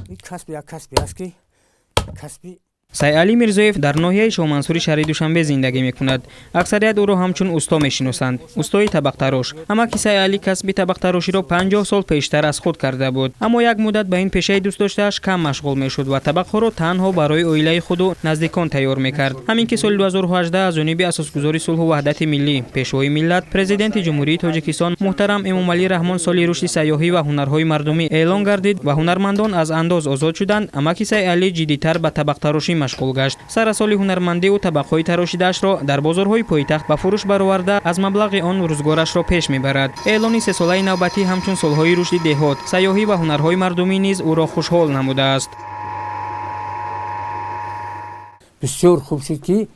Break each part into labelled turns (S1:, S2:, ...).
S1: Ин касб як касбе аст, ки касби
S2: Сайалӣ Мирзоев дар ноҳияи Шоҳмансури шаҳри Душанбе зиндагӣ мекунад. Аксарият ӯро ҳамчун усто мешиносанд, устои табақтарош. Амаки Сайалӣ касби табақтароширо 50 сол пештар аз худ карда буд, аммо як муддат ба ин пешаи дӯстдоштааш кам машғул мешуд ва табақҳоро танҳо барои оилаи худу наздикон тайёр мекард. Ҳамин ки соли 2018 аз ҷониби асосгузори сулҳу ваҳдати миллӣ, пешвои миллат, президенти Ҷумҳурии Тоҷикистон муҳтарам Эмомалӣ Раҳмон соли рушди сайёҳӣ ва ҳунарҳои мардумӣ эълон гардид ва ҳунармандон аз андоз озод шуданд, амаки Сайалӣ ҷиддитар ба табақтарошӣ машғул гашт. Сар аз соли ҳунармандӣ ӯ табақҳои тарошидаашро дар бозорҳои пойтахт ба фурӯш бароварда, аз маблағи он рӯзгорашро пеш мебарад. Эълони сесолаи навбатӣ ҳамчун солҳои рушди деҳот, сайёҳӣ ва ҳунарҳои мардумӣ низ ӯро хушҳол намудааст.
S1: Бисёр хуб шуд, ки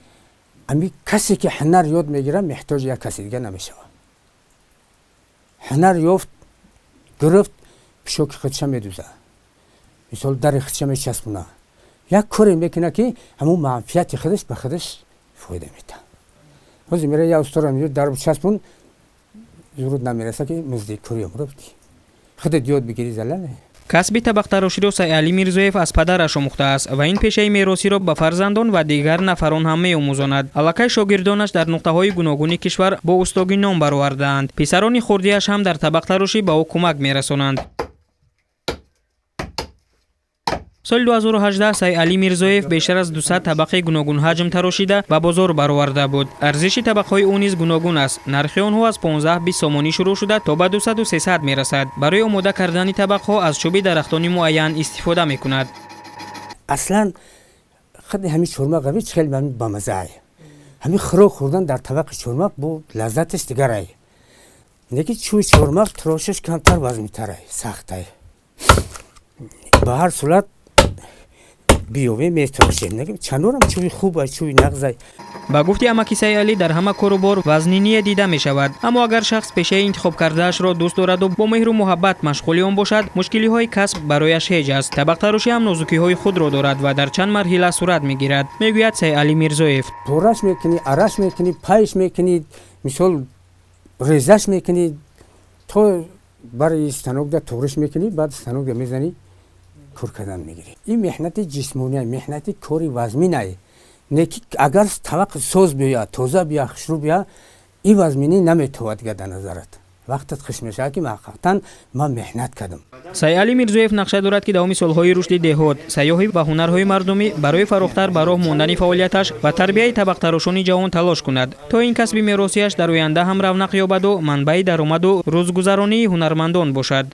S1: ами касе ки ҳунар ёд мегирад, меҳтоҷи як каси дига намешавад. Ҳунар ёфт, гирифт, пишоки худша медузад, мисол, дари худша мечаспонад, як коре мекунад, ки ҳамун манфиати худаш ба худаш фоида медиҳад. Ҳозир мера як устора меёд, дар часпон, зуруд намераса, ки музди кори умро бидӣ, худат ёд бигирӣ, залале.
S2: Касби табақтароширо Сайалӣ Мирзоев аз падараш омӯхтааст ва ин пешаи меросиро ба фарзандон ва дигар нафарон ҳам меомӯзонад. Аллакай шогирдонаш дар нуқтаҳои гуногуни кишвар бо устогӣ ном баровардаанд. Писарони хурдиаш ҳам дар табақтарошӣ ба ӯ кӯмак мерасонанд. Соли 2018 Сайалӣ Мирзоев бештар аз 200 табақи гуногунҳаҷм тарошида ба бозор бароварда буд. Арзиши табақҳои ӯ низ гуногун аст. Нархи онҳо аз 15-20 сомонӣ шурӯъ шуда, то ба 200-300 мерасад. Барои омода кардани табақҳо аз чӯби дарахтони муайян истифода мекунад.
S1: Аслан худи ҳамин чормағ ави хеле бамаззаай. Ҳамин хӯрок хӯрдан дар табақи чормағ бо лаззаташ дигарай. Неки чӯби чормағ тарошаш камтар вазнитарай, сахтай. Ба ҳар сурат биёвем, метарошем. Чанорам чӯби хубай, чӯби нағзай.
S2: Ба гуфти амаки Сайалӣ, дар ҳама кору бор вазниние дида мешавад, аммо агар шахс пешаи интихоб кардаашро дӯст дораду бо меҳру муҳаббат машғули он бошад, мушкилиҳои касб барояш ҳеҷ аст. Табақтарошӣ ҳам нозукиҳои худро дорад ва дар чанд марҳила сурат мегирад, мегӯяд Сайалӣ Мирзоев.
S1: Тораш мекунӣ, араш мекунӣ, пайш мекунӣ, мисол, резаш мекунӣ, то барои станокда ториш мекунӣ, баъд станокда мезанӣ, кор кардан мегирӣ. Ин меҳнати ҷисмония, меҳнати кори вазминае. Неки агар табақ соз биёяд, тоза биёяд, хушрӯ биёяд, ин вазминӣ наметовад дига дар назарат. Вақтат хуш мешавад, ки ҳақиқатан ман меҳнат кардам.
S2: Сайалӣ Мирзоев нақша дорад, ки давоми солҳои рушди деҳот, сайёҳӣ ва ҳунарҳои мардумӣ барои фарохтар ба роҳ мондани фаъолияташ ва тарбияи табақтарошони ҷавон талош кунад, то ин касби меросияш дар оянда ҳам равнақ ёбаду манбаи даромаду рӯзгузаронии ҳунармандон бошад.